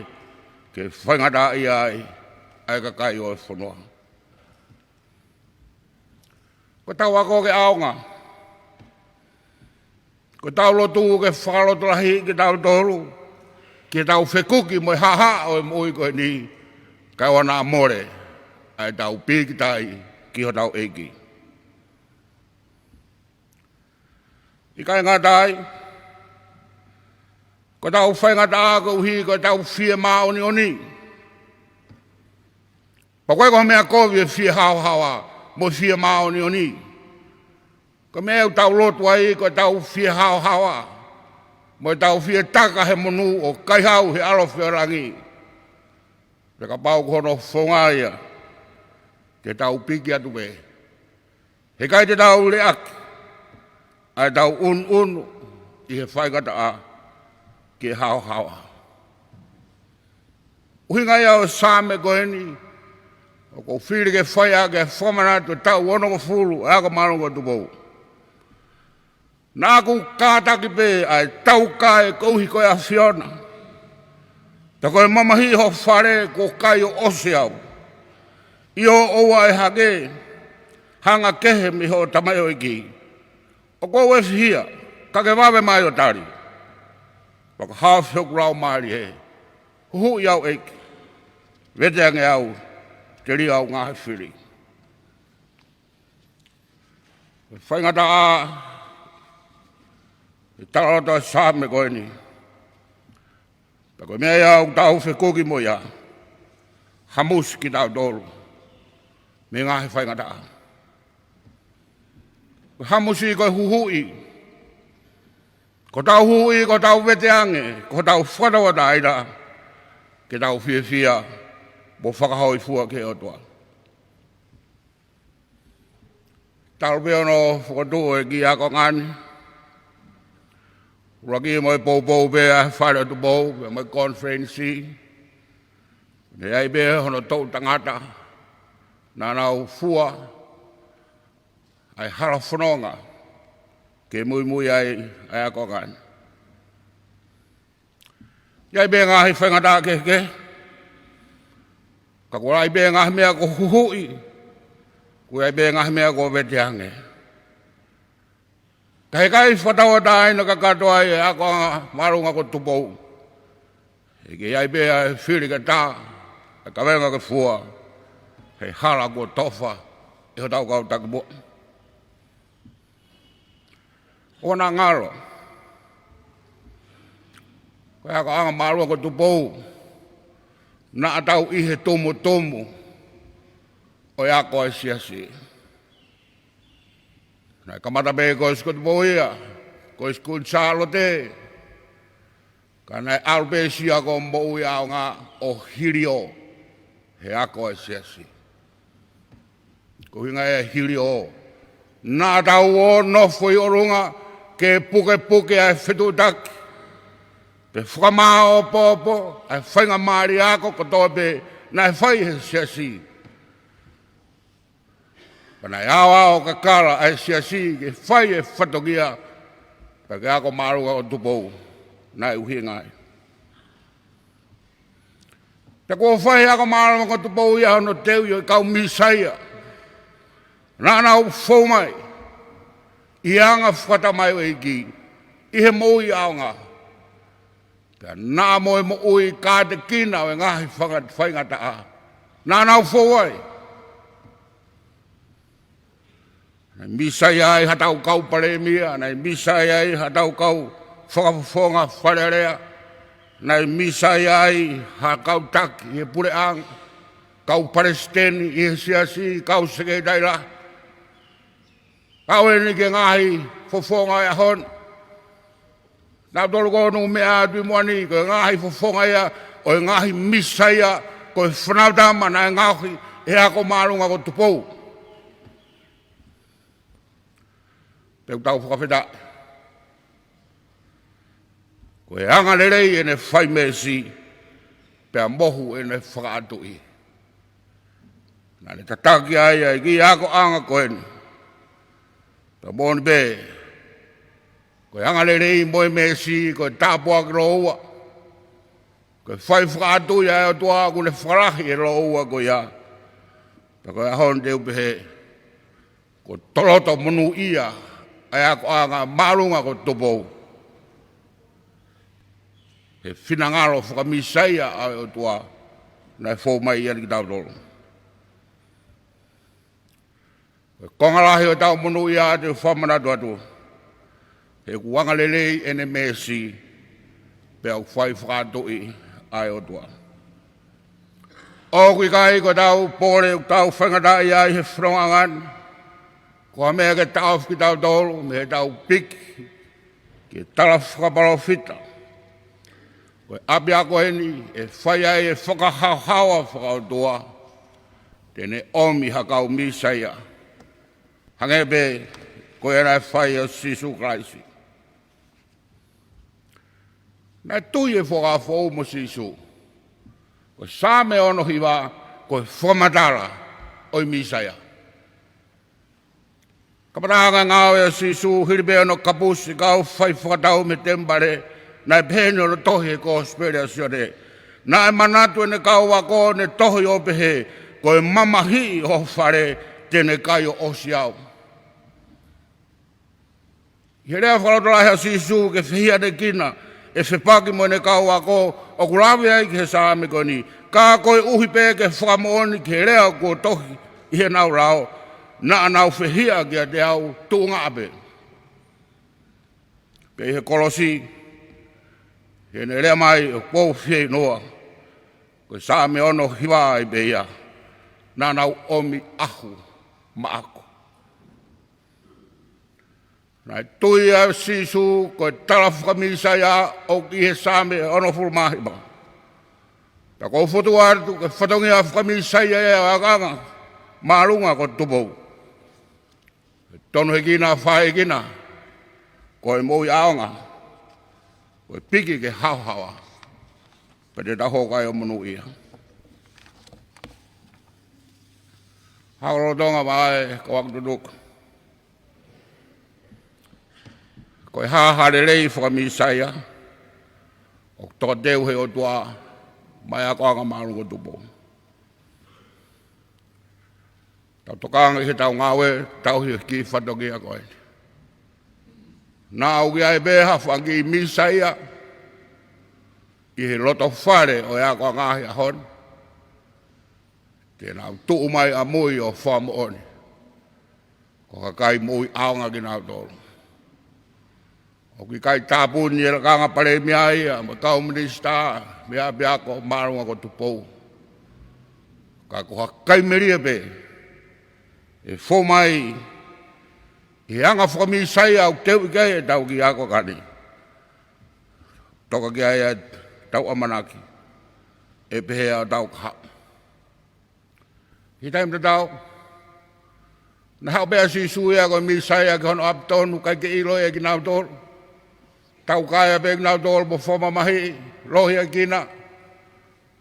ke faingataʻaʻia ai ʻa e kakai ʻo e fonua. Ko ʻetau ako ke ʻaonga. Ko ʻetau lotu ke fakalotolahiʻi kitautolu, ke tau fekuki mo e haʻahaʻa ʻo e moʻui ko eni, kae ʻoua naʻa mole ʻa ʻetau pīkitai ki hotau ʻEiki. ʻIkai ngata ai, ko ʻetau faingataʻa koeʻuhi ko ʻetau fie māʻoniʻoni. Pea ko e ko e meʻa kovi e fie haohaoa mo e fie māʻoniʻoni. Ko e meʻa ʻoku tau lotu ai ko ʻetau fie haohaoa mo ʻetau fie taka he monū ʻo kaihau he ʻalofi ʻo langi. Pea kapau ko hono founga ia, te tau piki atu pē. Heʻikai te tau leʻaki ʻa ʻetau ʻunuʻunu ʻi he faingataʻa ke haohaoa. ʻUhinga ia ʻo e Saame ko eni, ʻoku ou fili ke fai ʻaki e fakamanatu ʻo e taʻu onongofulu ʻa e ako māʻolunga ʻo Tupou. Naʻa ku kātaki pē ʻa e taukae koeʻuhi ko e ʻAfiona. Pea ko e mamahi ho fale kuo kai ʻo ʻosi au. ʻIo, ʻoua ʻe hake, hanga kehe mei hoʻo tamaioʻeiki. ʻOku ou efihia, ka ke vave mai ʻo tali. Fakahaofi hoku laumālie, huhuʻi au ʻEiki. Vete ange au, telia au ngaahi fili. Ko e faingataʻa ʻi he talaloto ʻo e Saame ko eni. Pea ko e meʻa ia ʻoku tau fekuki mo ia, hamusi kitautolu mei he ngaahi faingataʻa. Ko e hamusi ko e huhuʻi. Ko ʻetau huhuʻi, ko ʻetau vete ange, ko ʻetau fakatauʻatāina, ke tau fiefia mo fakahōifua ki he ʻOtua. Talu pē hono fokotuʻu e kiʻi akonga ni. ʻUluaki mo e poupou pē ʻa e fale ʻo Tupou, pea mo e konifelenisi. Naʻe ʻi ai pē hono toʻu tangata naʻa nau fua ʻa e hala fononga ke muimui ai ʻa e akonga ni. ʻI ai pē ngaahi faingataʻa kehekehe. Ka kuo ʻi ai pē ngaahi meʻa kuo huhuʻi. Kuo ʻi ai pē ngaahi meʻa kuo vete ange. Ka heʻikai fakatauʻatāina kakato ai e akonga māʻolunga ko Tupou. He ʻoku ʻi ai pē ʻa e fili ke tā, ʻa e kavenga ke fua, he hala kuo tofa ʻe hotau kau takimuʻa. ʻOua naʻa ngalo. Ko e akonga māʻolunga ko Tupou, naʻa tau ʻi he tumutumu ʻo e ako ʻa e siasi. Naʻe kamata pē ko e siasi ko Tupou ia, ko e siasi ko Sālote. Ka naʻe ʻalu pē siʻi ako moʻui ʻaonga ʻo hilio he ako ʻa e siasi. Ko e ʻuhinga e hilio. Naʻa tau ō nofo ʻi ʻolunga ke pukepuke ʻa e fetuʻutaki. Pea fakamāʻopoʻopo ʻa e faingamālie ako kotoa pē naʻe fai he siasi. Pea naʻe aoao kakala ʻa e siasi ke fai e fatongia, pea ke ako māʻolunga ʻo Tupou, naʻe ʻuhinga ai. Pea kuo fai ako māʻolunga ko Tupou ia hono teuʻi ʻo e kau Mīsaia. Naʻa nau fou mai ʻi he anga fakatamaioʻeiki, ʻi he moʻui ʻaonga. Pea naʻa mo e moʻui kātekina ʻo e ngaahi fanga-, faingataʻa naʻa nau fou ai. Naʻe misa ai haʻatau kau palēmia, naʻe misa ai haʻatau kau fakafofonga Fale Alea, naʻe misa ai haʻa kau taki ʻi he puleʻanga, kau palesiteni ʻi he siasi, kau sekelitali lahi. Kau eni ki he ngaahi fofonga ʻo e ʻaho ni. Naʻa tau tolu ko ʻeni ʻoku meʻa atu ʻi muʻa ni, ko e ngaahi fofonga ia ʻo e ngaahi misa ia, ko e Fānautama naʻe ngaohi ʻe he ako māʻolunga ko Tupou. Pea ʻoku tau fakafetaʻi. Ko e angalelei ʻene fai meesi, pea mohu ʻene fakaʻatuʻi. Naʻa ne tataki ai ʻa e kiʻi akoʻanga ko ʻeni. Pea moʻoni pē, ko e angalelei mo e meesi, ko e tāpuaki lōua. Ko e fai fakaʻatuʻi ʻa e ʻOtua ʻoku ne fakalahi e lōua ko ia. Pea ko e ʻaho ni te u pehē, ko e toloto monūʻia ʻa e akoʻanga māʻolunga ko Tupou. He finangalo fakamisaia ʻa e ʻOtua naʻe fou mai ʻiate kitautolu. Ko e konga lahi ʻo ʻetau monūʻia te u fakamanatu atu. He ʻoku angalelei ʻene meesi, pea ʻoku fai fakaʻatuʻi ʻa e ʻOtua. ʻOku ʻikai ko ʻetau pole ʻoku tau faingataʻaʻia ai he fonongaʻanga ni, ko ha meʻa ke taʻofi kitautolu mei heʻetau piki ki he tala fakapalōfita. Ko e ʻapiako ʻeni ʻe fai ai e fakahaohaoa fakaʻotua, te ne ʻomi ha kau Mīsaia. Hangē pē ko ia naʻe fai ʻe Sīsū Kalaisi. Naʻe tui e Fuakava Foʻou mo Sīsū. Ko e Saame ono hiva, ko e fakamatala ʻo e Mīsaia. Kamataʻanga e ngāue ʻa Sīsū, hili pē hono kapusi e kau fai fakatau mei he temipale, naʻe pehē ni hono tohi he Kosipeli ʻa Sione: Naʻe manatu ʻene kau ako, ne tohi ʻo pehē, ko e mamahiʻi ʻo hoku fale, te ne kai ʻo ʻosi au. ʻI he lea fakalotolahi ʻa Sīsū ke fehiʻanekina e fepaki mo ʻene kau ako, ʻoku lave ai ki he Saame ko ʻeni. Ka koeʻuhi pē ke fakamoʻoni ki he lea kuo tohi ʻi heʻenau lao, naʻa nau fehiʻa kiate au tuʻunga pē. Pea ʻi he kolosi, heʻene lea mai ʻoku ou fieinua, ko e Saame ono hiva ai pē ia, naʻa nau ʻomi ʻahu maʻaku. Naʻe tui ʻa Sīsū ko e tala fakaMīsaia ʻoku ʻi he Saame onongofulu mā hiva. Pea ʻoku ou fokotuʻu atu ko e fatongia fakaMīsaia ia ʻo e akoʻanga māʻolunga ko Tupou. Tonuhekina, fāʻeleʻekina, ko e moʻui ʻaonga, ko e piki ke haohaoa, pea te tau hoko ai ʻo monūʻia. Hako lolotonga vaʻe, ko ʻeku tutuku. Ko e hā ha lelei fakaMīsaia ʻoku tokateu he ʻOtua maʻá e akoʻanga māʻolunga ko Tupou. Tau tokanga ʻi heʻetau ngāue, tauhi e kiʻi fatongia ko ʻeni. Naʻa ʻoku ʻi ai pē ha fanga kiʻi Mīsaia ʻi he loto fale ʻo e akoʻanga he ʻaho ni, te nau tuʻu mai ʻamui ʻo fakamoʻoni ko e kakai moʻui ʻaonga kinautolu. ʻOku ʻikai tāpuni e lakanga palēmia ia mo e kau minisitā mei he ʻapiako māʻolunga ko Tupou. Ka ko ha kakai melie pē ʻe fou mai ʻi he anga fakaMīsaia ʻoku teuʻi ki ai ʻetau kiʻi ako ko ʻeni. Toka ki ai ʻetau ʻamanaki, ʻe pehē ʻa hotau kahaʻu. ʻI he taimi tatau, naʻe haʻu pē ʻa Sīsū ia ko e Mīsaia ki hono ʻapi tonu, ʻikai ke ʻilo ia ʻe kinautolu. Taukaea pē kinautolu mo fakamamahiʻi, lohiʻakina.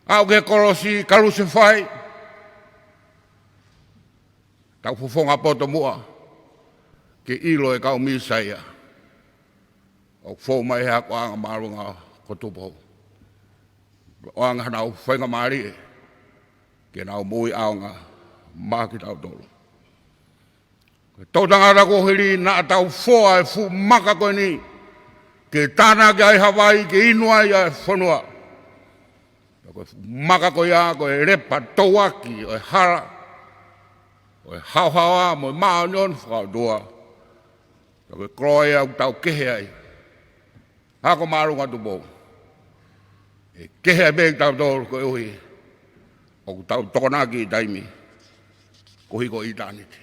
Aʻu ki he kolosi, kalusefai. Tau fofonga poto muʻa ke ʻilo e kau Mīsaia ʻoku fou mai he akoʻanga māʻolunga ko Tupou. ʻOange hanau faingamālie ke nau moʻui ʻaonga maʻa kitautolu. Ko e toʻutangata kuo hili naʻa tau foa e fuʻu maka ko ʻeni ke tānaki ai ha vai ke inu ai ʻa e fonua. Pea ko e fuʻu maka ko ia ko e lepa tauʻaki ʻo e hala, ʻo ko e haohaoa mo e māʻoniʻoni fakaʻotua, pea ko e koloa ia ʻoku tau kehe ai. Ako māʻolunga Tupou. ʻE kehe ai pē kitautolu koeʻuhi ʻoku tau tokonaki ʻi taimi, koeʻuhi ko ʻitāniti.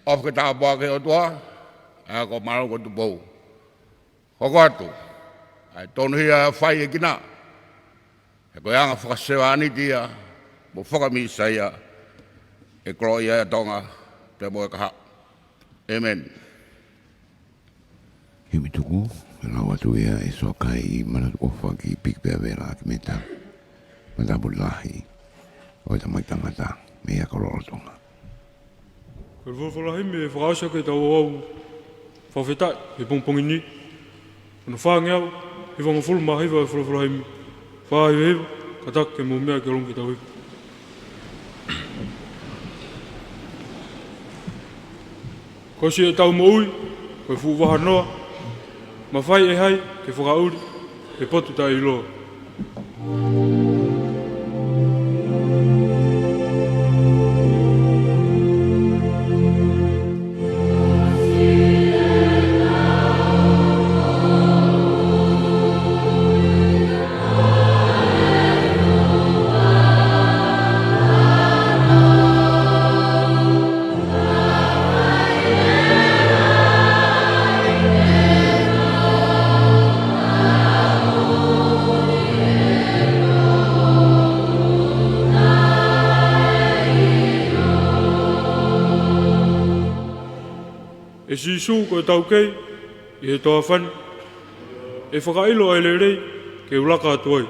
ʻOfa ke tāpuakiʻi ʻe he ʻOtua ʻa e ako māʻolunga Tupou. Hoko atu ʻa e tonuhia ʻa e fai ʻe kina, he ko e anga fakasevāniti ia mo fakamīsaia ʻe koloaʻia ʻa Tonga pea mo e kahaʻu. ʻĒmeni. Himi tuku, lau atu ia ʻe Soakai ʻi Manatuʻofa ki Piki pea Vela ki Meta. Matāpule lahi ʻo e Tamaiki Tangata mei he Ako Lolotonga. Ko e folofola himi ʻe fakaʻosi ʻaki ʻetau ouau fakafetaʻi he pongipongi ni. Ko hono fāngeau hivangofulu mā hiva ʻo e folofola himi. Fā hiva hiva, kātaki ke mou meʻa ke ʻalu ki heʻetau hiva. Ko siʻetau moʻui ko e fuʻu vahanoa, mafai ʻe hai ke fakaʻuli he potu taʻeʻiloa. ʻE Sīsū ko e taukei ʻi he toafa ni, ʻe fakaʻilo ʻa e lelei ke u laka atu ai.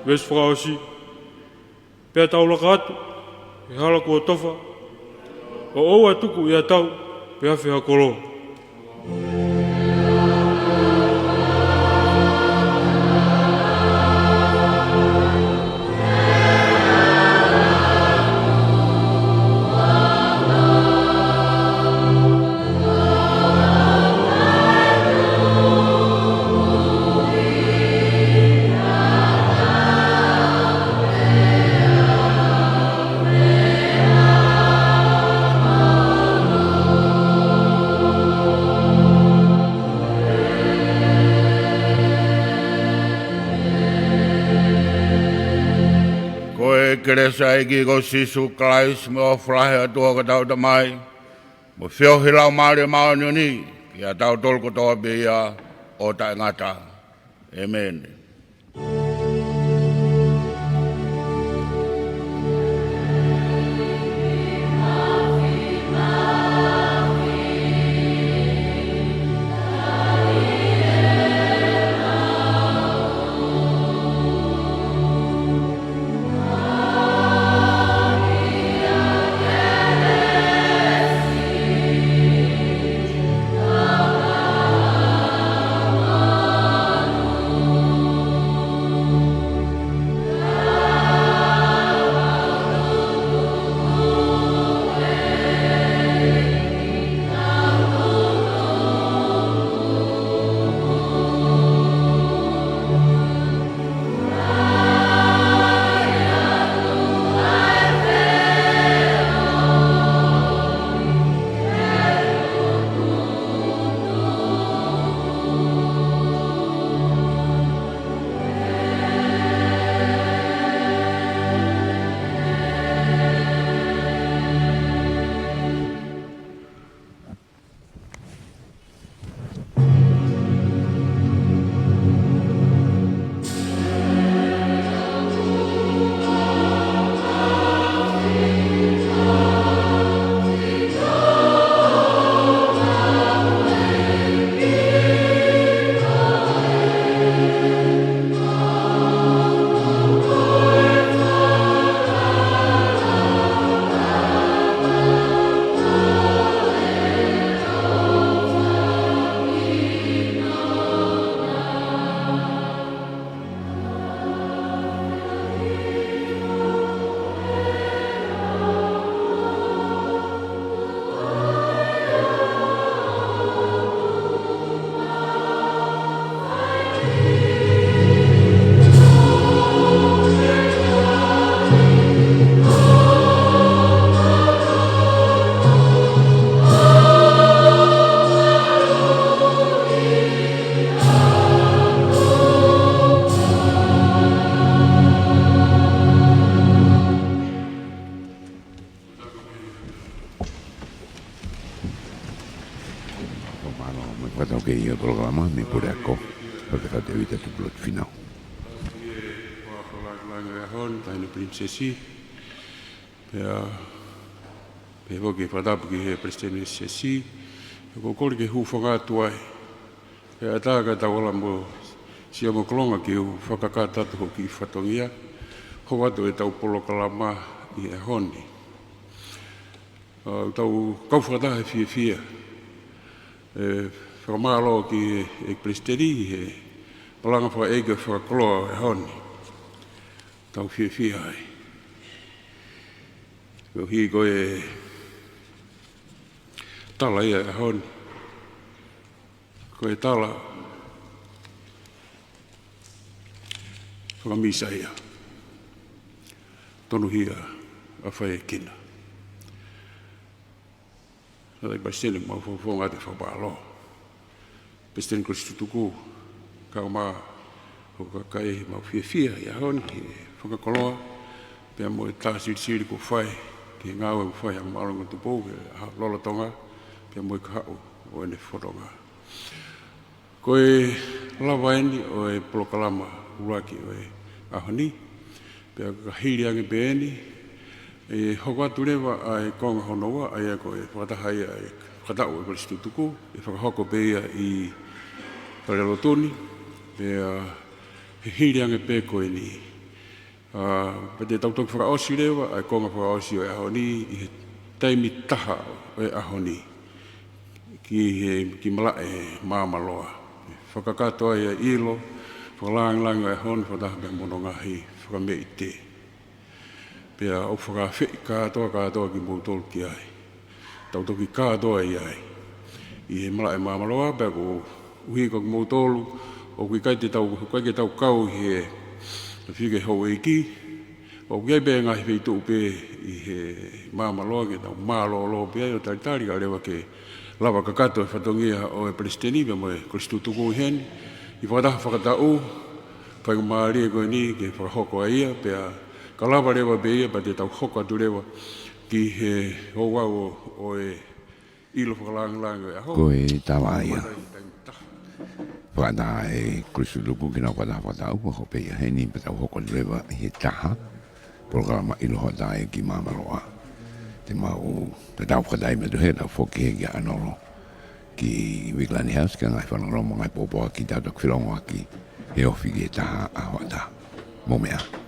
Veesi fakaʻosi. Pea tau laka atu ki he hala kuo tofa, ʻo ʻoua ʻe tuku ʻi ha tau pe afe ha koloa. Ko e kelesi ʻa e ʻEiki ko Sīsū Kalaisi mo e ʻofa lahi ʻa e ʻOtua ko hotau Tamai, mo e feohi ʻa e Laumālie Māʻoniʻoni, ʻiate kitautolu kotoa pē ia ʻo taʻengata. ʻĒmeni. Fakataukei ʻo e polokalama mei Puleako, Toketā Tēvita Tupulatu Fīnau. Ko e fakalāngilangi ʻo e ʻaho ni, Taʻahine Pilinisesi. Pea, pea foki fakatapu ki he Palesiteni ʻo e Siasi, ʻoku ou kole ke u hūfanga atu ai. Pea ʻatā ka tau ala mo Siamokolonga ke u fakakakato atu hoku kiʻi fatongia, hoko atu ʻetau polokalama ʻi he ʻaho ni. ʻA, tau kau fakataha he fiefia. ʻE, fakamālō ki he Palesiteni he malanga fakaʻeiki ʻo e fakakoloa ʻo e ʻaho ni. Tau fiefia ai. Koeʻuhi ko e tala ia ʻo e ʻaho ni. Ko e tala faka-Mīsaia. Tonuhia ʻa Faiekina. Tangataʻeiki Palesiteni, mau fakafofonga atu e fakamālō. Palesiteni Kolisi Tutuku, kae ʻumaʻā hoku kakai, mau fiefia ʻi he ʻaho ni he fakakoloa, pea mo e tā silisili kuo fai ki he ngāue kuo fai ʻe he Māʻolunga Tupou ki he lolotonga, pea mo e kahaʻu ʻo ʻene fononga. Ko e lava eni ʻo e polokalama ʻuluaki ʻo e ʻaho ni, pea ka hili ange pē eni, ʻe hoko atu leva ʻa e konga hono ua, ʻa ia ko e fakataha ia ʻa e fakataʻu ʻo e Kolisi Tutuku, ʻe fakahoko pē ia ʻi Falelotu ni, pea, ʻe hili ange pē ko eni. ʻA, pea te tau toki fakaʻosi leva ʻa e konga fakaʻosi ʻo e ʻaho ni ʻi he taimi taha ʻo e ʻaho ni ki he, ki Malaʻe Māmaloa. Fakakakato ai ʻa e ʻilo fakalāngilangi ʻo e ʻaho ni fakataha pea mo hono ngaahi fakameʻite. Pea ʻoku ou fakaafeʻi kātoa, kātoa kimoutolu ki ai. Tau toki kātoa ʻi ai ʻi he Malaʻe Māmaloa, pea koeʻuhi ko kimoutolu ʻoku ʻikai te tau, ʻikai ke tau kau ʻi he fika houʻeiki, ʻoku ʻi ai pē ngaahi feituʻu pē ʻi he Māmaloa ke tau mālōlō pē ai ʻo talitali kae ʻoua leva ke lava kakato e fatongia ʻo e Palesiteni pea mo e Kolisi Tutuku ʻi heni, ʻi he fakataha fakataʻu faingamālie ko eni ke fakahoko ai ia, pea ka lava leva pē ia, pea te tau hoko atu leva ki he ouau ʻo, ʻo e ʻilo fakalāngilangi ʻo e ʻaho. Ko e tala ia. Fakataha e Kolisi Tutuku ki heʻenau fakataha fakataʻu, ʻa ia ko e pē ia heni, pea tau hoko atu leva ʻi he taha, polokalama ʻilo hoʻatā ia ki Māmaloa. Te mau, te tau fakataha mai atu he tau foki he kia ʻAnolo ki Vikalani House, ki he ngaahi fanongo mo e ngaahi pōpoaki te tau toki felongoaki he ofi ki he taha ʻa hoʻatā. Mou meʻa.